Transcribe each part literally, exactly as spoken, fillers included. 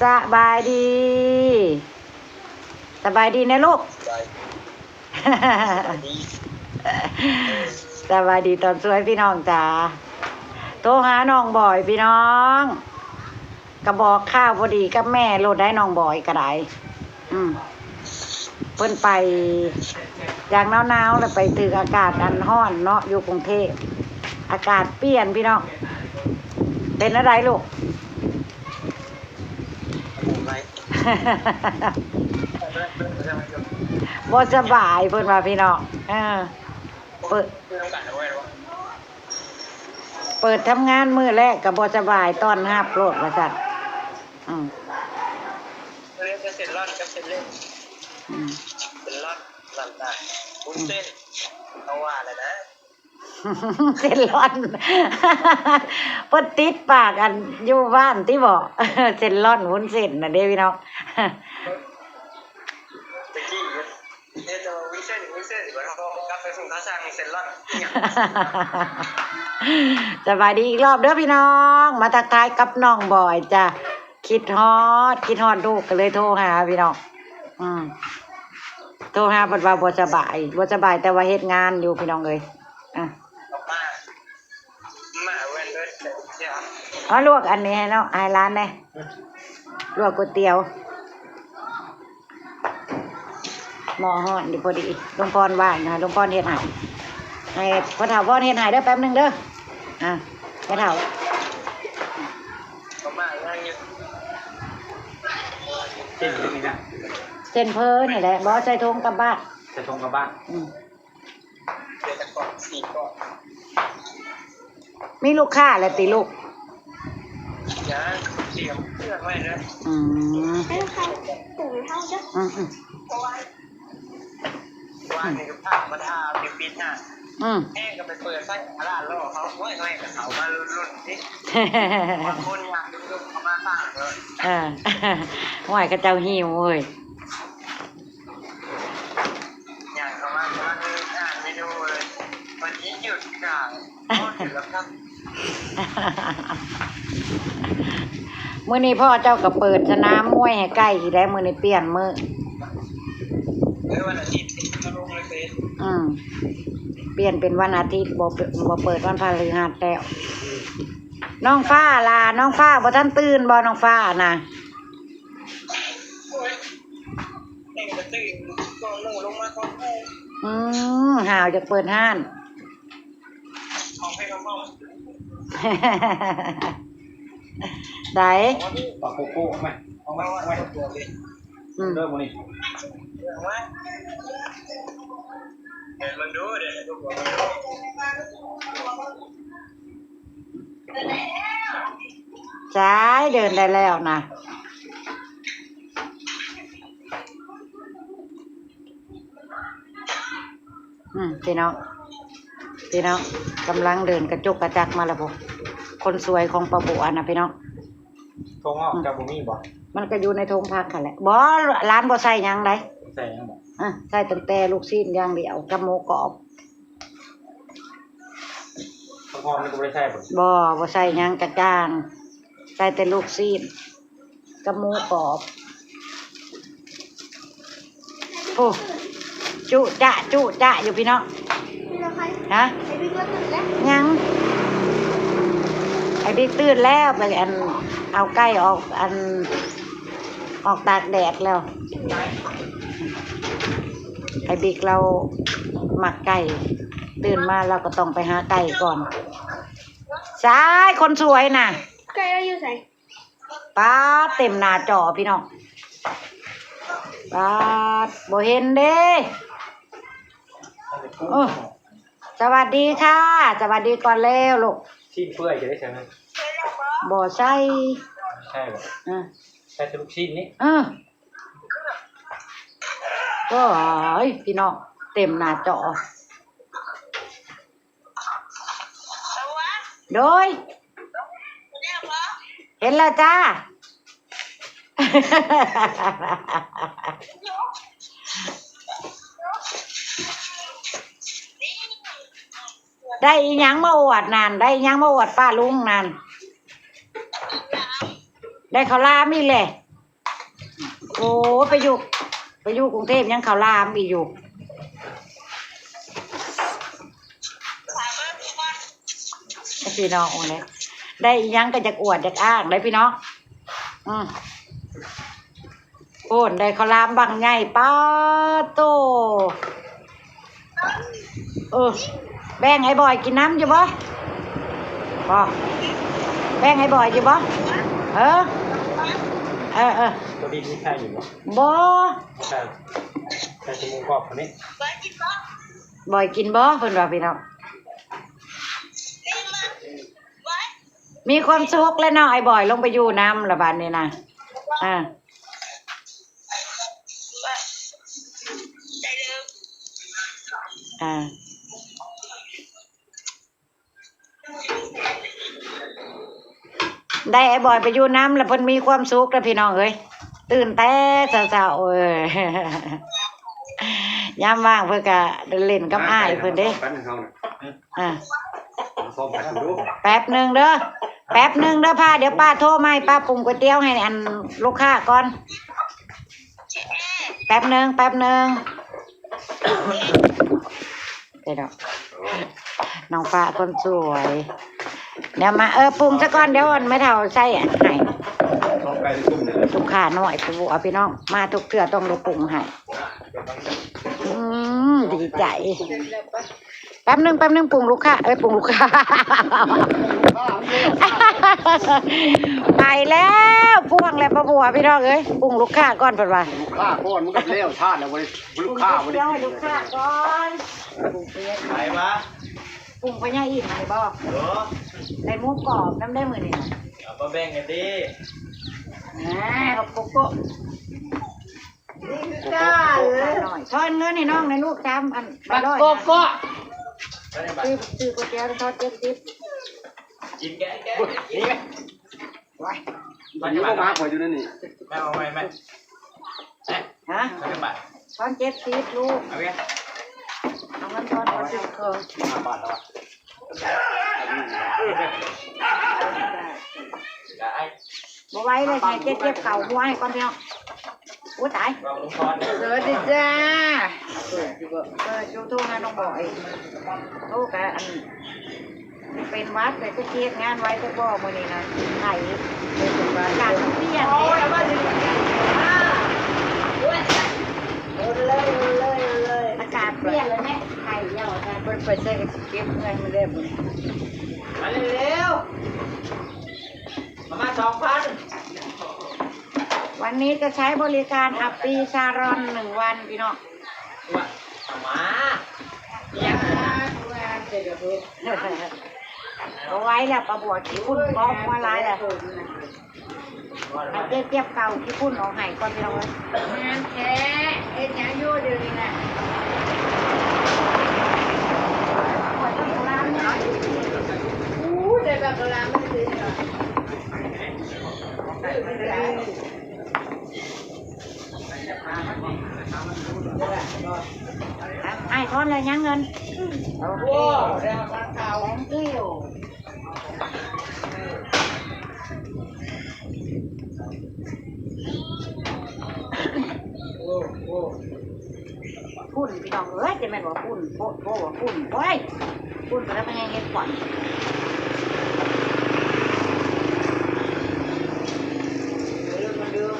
สบายดี สบายดีนะลูก สบายดีตอนสวยพี่น้องจ๋า โทรหาน้องบอยพี่น้อง ก็บอกข่าวพอดีกับแม่โลดได้น้องบอยก็ได้ อืม เพิ่นไปอย่างหนาวๆ แล้วไปถืกอากาศอันร้อนเนาะ อยู่กรุงเทพฯ อากาศเปลี่ยนพี่น้อง เป็นอะไรลูก บ่สบายเพิ่นว่าพี่น้อง เออ เปิด เปิดทำงานมื้อแรกก็บ่สบายต้อนรับโลดว่าซั่น อืม เรียกแต่เซลลอนกับเซลเล่น อืม เซลลอนนั่นน่ะ วุ้นเส้น เขาว่าแล้วนะ เซลลอน เพิ่นติดปากอันอยู่บ้านติบ่ เซลลอนวุ้นเส้นน่ะเด้พี่น้อง ตะกี้เฮ็ดแต่ว่าวุ้นเส้น วุ้นเส้น บัดเขากลับไปส่งเขาสั่งเซลลอน สบายดีอีกรอบเด้อพี่น้อง มาทักทายกับน้องบอยจ้ะ คิดฮอด คิดฮอดลูกก็เลยโทรหาพี่น้อง อืม โทรหาเพิ่นว่าบ่สบาย บ่สบายแต่ว่าเฮ็ดงานอยู่พี่น้องเอ้ย อ่ะ มา มาแว่นเด้อ เดี๋ยว เอาลวกอันนี้ให้เนาะ ให้ร้านแหน่ ลวกก๋วยเตี๋ยว หม้อฮ้อนอยู่พอดี ลุงพรว่างนะ ลุงพรเฮ็ดให้ ให้พ่อเฒ่าพรเฮ็ดให้เด้อ แป๊บหนึ่งเด้อ อ่ะ พ่อเฒ่า เขามานั่งอยู่ เส้นอยู่นี่นะ เส้นเพิ่นนี่แหละ บ่ใส่ถุงกลับบ้าน ใส่ถุงกลับบ้าน อืม เดี๋ยวจะกรอกสี่กล่อง มีลูกค้าแล้วติลูก ยังเตรียมเครื่องไว้นะ อืม ให้ลูกค้าถุงเท่าจ้ะ อืมอืม เพราะว่าวันนี้ก็พามาทาปิดๆนะ อืม แห้งก็ไปเปิดไฟร้านรอเขา โอ้ย แม่กับเขามารุ่นๆนี่ บางคนอยากรุ่นๆเขามาสั่งเลย เออ ห้วยเขาเจ้าหิวเว้ย อย่างเขาว่ากำลังอ่านเมนูเลย วันนี้หยุดขาย อ๋อ หยุดแล้วครับ มื้อนี้พ่อเจ้าก็เปิดสนามมวยให้ไก่อีกแล้ว มื้อนี้เปลี่ยนมื้อ เออ วันอาทิตย์ที่มาลงในเฟซ อืม เปลี่ยนเป็นวันอาทิตย์ บ่เปิด บ่เปิดวันพฤหัสแล้ว น้องฟ้าล่ะ น้องฟ้าบ่ทันตื่นบ่ น้องฟ้าน่ะ โอ้ย เองก็ตื่นก่อนหมู่ลงมาก่อนหมู่ อืม หาวอยากเปิดร้าน ของเพลงของพ่อ ได้ ปลาโกโก้เอาไหม เอาไหม เอาไหม อืม เริ่มวันนี้ เอาไหม เดี๋ยวมันดู เดี๋ยวดู ใช่ เดินได้แล้วนะ อืม พี่น้อง พี่น้อง กำลังเดินกระจุกกระจักมาแล้วพุ้น คนสวยของป้าบัวนะพี่น้อง ถั่วงอก อืม เจ้าบ่มีบ่ มันก็อยู่ในถุงผักหั่นแหละ บ่ ร้านบ่ใส่หยังใด ใส่หยังบ่ อ่ะ ใส่ตั้งแต่ลูกชิ้นอย่างเดียวกับหมูกรอบ ข้าวหอมนี่ก็บ่ได้ใส่บ่ บ่ บ่ใส่หยังกะจ้าง ใส่แต่ลูกชิ้นกับหมูกรอบ โอ้ จุจะ จุจะอยู่พี่น้อง ฮะ ยัง ไอ้บิ๊กตื่นแล้ว ไปอัน เอาไก่ออก อัน ออกตากแดดแล้ว ไอ้บิ๊กเรามักไก่ ตื่นมาเราก็ต้องไปหาไก่ก่อน ซ้ายคนสวยน่ะ ไก่เราอยู่ไส ป๊าด เต็มหน้าจอพี่น้อง ป๊าด บ่เห็นเด้ โอ้ สวัสดีค่ะ สวัสดีก่อนแล้วลูก ชิ้นเปื่อยจะได้ใช่ไหม บ่ใส่ ใช่บ่ อ่ะ ใส่แต่ลูกชิ้นนี่ เออ โอ้ย พี่น้อง เต็มหน้าจอ โดย เห็นแล้วจ้า ได้อีหยังมาอวดนั่น ได้อีหยังมาอวดป้าลุงนั่น ได้ข้าวหลามอีกแหละ โอ้ ไปอยู่ ไปอยู่กรุงเทพฯยังข้าวหลามอีกอยู่ พี่น้องโอ้ย ได้อิหยังก็อยากอวดอยากอ้างได้พี่น้อง อืม โอ้นได้ข้าวหลามบักใหญ่ ป๊าดโต เออ แบ่งให้บอยกินน้ำอยู่บ่ บ่ แบ่งให้บอยอยู่บ่ เออ เออ เออ ตัวนี้มีใครอยู่บ่ บ่ ใช่ ใช่ ชั่วโมงกรอบคนนี้ บอยกินบ่ เพิ่นว่าพี่น้อง มีความสุขแล้วเนาะ ไอ้บอยลงไปอยู่น้ำละบาดนี้นะ อ่า อ่า ได้ไอ้บอยไปอยู่น้ำแล้วเพิ่นมีความสุขแล้วพี่น้องเอ้ย ตื่นแต่เช้าๆ เอ้ย ยามว่างเพิ่นก็เล่นกับอ้ายเพิ่นเด้ แป๊บนึงเฮาน่ะ อ่ะ ลองซ่อมไปดู แป๊บหนึ่งเด้อ แป๊บหนึ่งเด้อป้า เดี๋ยวป้าโทรมาให้ป้าปรุงก๋วยเตี๋ยวให้อันลูกค้าก่อน แป๊บหนึ่ง แป๊บหนึ่ง เดี๋ยว น้องฟ้าคนสวย เดี๋ยวมา เออ ปรุงซะก่อน เดี๋ยวแม่เฒ่าใส่ให้ ซ่อมไปในกลุ่มเนี่ย ลูกค้าน้อย ผู้เอาพี่น้อง มาทุกเทื่อต้องได้ปรุงให้ อืม ดีใจ แป๊บหนึ่ง แป๊บหนึ่ง ปรุงลูกค้า เอ้ย ปรุงลูกค้า ไปแล้ว พ่วงแล้วป้าบัวพี่น้องเอ้ย ปรุงลูกค้าก่อนเพิ่นว่า ลูกค้าก่อน มันก็แล้วชาติแล้ว บ่ได้ ลูกค้าบ่ได้ เดี๋ยวให้ลูกค้าก่อน ปรุงเปี๊ยะ ไหนวะ ปรุงพะยาอิ่มเลยบ่ เออ ได้หมูกรอบนำได้มื้อนี้ เอามาแบ่งกันดิ อ่า ขอบคุณ จ้าเอ้ย ทอนเงินให้น้องในลูกสามพัน บัก ร้อย โกโก้ ซื้อ ซื้อก๋วยเตี๋ยวทอดเจ็ดสิบ กินแกะ กินแกะ นี่ไง ไว้ มันอยู่บ่มาข่อยอยู่นั่นนี่ แม่เอาไว้ไหม ฮะ เอาไปบาท ทอนเจ็ดสิบลูก เอาไว้ เอาเงินทอนก่อนสิ ห้าบาทแล้วอะ ได้ บ่ไหวเลย ให้เจ๊เก็บเข่าหัวให้ก่อนพี่น้อง อู้ตาย สวัสดีจ้า เออ โทรหาน้องบอย โทรกับอัน เป็นหวัดเลย จะเฮ็ดงานไว้จะบ่มื้อนี้นะ ไข้ อากาศมันเปลี่ยน โอ้ย มาถึง อ่า โอ้ย หมดเลย หมดเลย หมดเลย อากาศเปลี่ยนแล้วเนี่ย ไข้เหี่ยวอาจารย์ เพิ่นไปใส่กระสิเก็บเงินมาแล้วมื้อนี้ มาเร็วๆ ประมาณสองพัน วันนี้จะใช้บริการอัปปีซาลอนหนึ่งวันพี่น้อง ว่าเอามา เอาไว้แล้ว ป้าบัวขี้ฝุ่นกองมาหลายแล้ว ให้เจ๊เก็บเข่าขี้ฝุ่นออกให้ก่อนพี่น้องเอ้ย งามแท้ เฮ็ดหยังอยู่เดี๋ยวนี้น่ะ อู้ ได้บักกะลามาซื้อเนาะ อ้ายทอนแล้วยังเงิน โอเค thank you ฝุ่นพี่น้องเอ้ย จะแม่นว่าฝุ่นโพดโพว่าฝุ่น โอ้ย ฝุ่นก็แล้วมันยังเฮ็ดควัน เดี๋ยวมันเดือด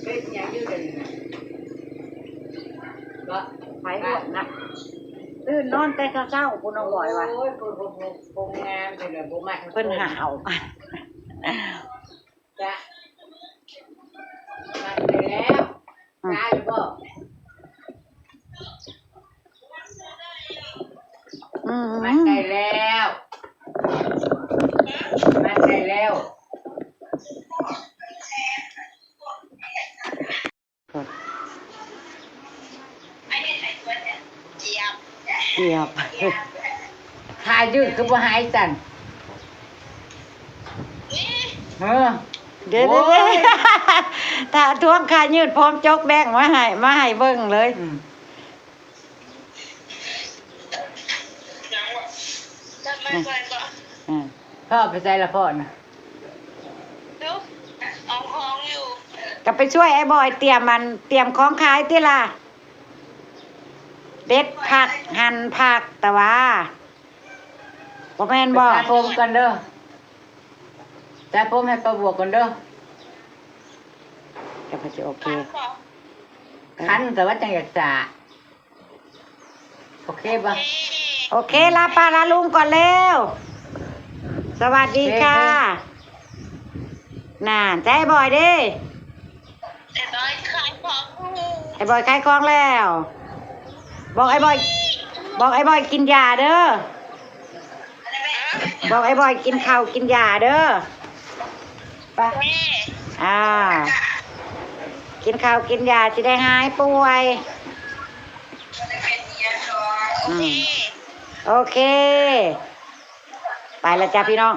เป็นหยังอยู่เดี๋ยวนี้นะ ก็ ไปหมดนะ ตื่นนอนแต่เช้าๆ คุณน้องบอยว่า โอ้ย คุณ คุณ คุณ คุณงามจังเลย บ่มัก เพิ่นหาว จ้ะ มักไปแล้ว อืม ตายหรือบ่ อืม มักไปแล้ว มักไปแล้ว เจียบ ถ้ายืดคือบ่หายสั่น เออ เดี๋ยวๆๆ โอ้ย ถ้าทวงค่ายืดพร้อมจกแบงค์มาให้ มาให้เบิ่งเลย อืม ทำไมก่อนก่อน อืม พ่อไปใส่ละพ่อนะ ดู เอาของอยู่ ก็ไปช่วยไอ้บอยเตรียมมัน เตรียมของขายติล่ะ เด็ดผักหั่นผัก แต่ว่าบ่แม่นบ่ ไปสระผมกันเด้อสระผมให้ป้าบัวกันเด้อ ก็พอจะโอเค คันแต่ว่าจังอยากสระโอเคบ่ โอเค ลาป้าลาลุงก่อนแล้ว สวัสดีค่ะ โอเค น่า ใจบอยเด้ ไอ้บอยขายของอยู่ ไอ้บอยขายของแล้ว บอกไอ้บอย บอกไอ้บอยกินยาเด้อ บอกไอ้บอยกินข้าวกินยาเด้อ ไป แม่ อ่า กินข้าวกินยาสิได้หายป่วย โอเค โอเค ไปละจ้ะพี่น้อง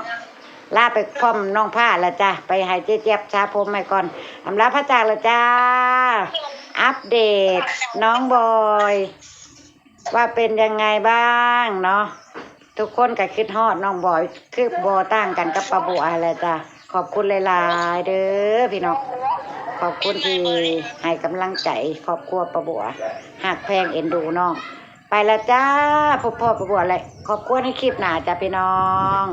ลาไปพร้อมน้องผ้าละจ้ะ ไปให้เจ๊เจี๊ยบสระผมให้ก่อน อำลาพระจากละจ้า อัปเดตน้องบอย ว่าเป็นยังไงบ้างเนาะ ทุกคนก็คิดฮอดน้องบอย คือบ่ต่างกันกับป้าบัวแหละจ้ะ ขอบคุณหลายๆเด้อพี่น้อง ขอบคุณที่ให้กำลังใจครอบครัวป้าบัว ฮักแพงเอ็นดูน้อง ไปละจ้า พบพ่อป้าบัวและครอบครัวในคลิปหน้าจ้ะพี่น้อง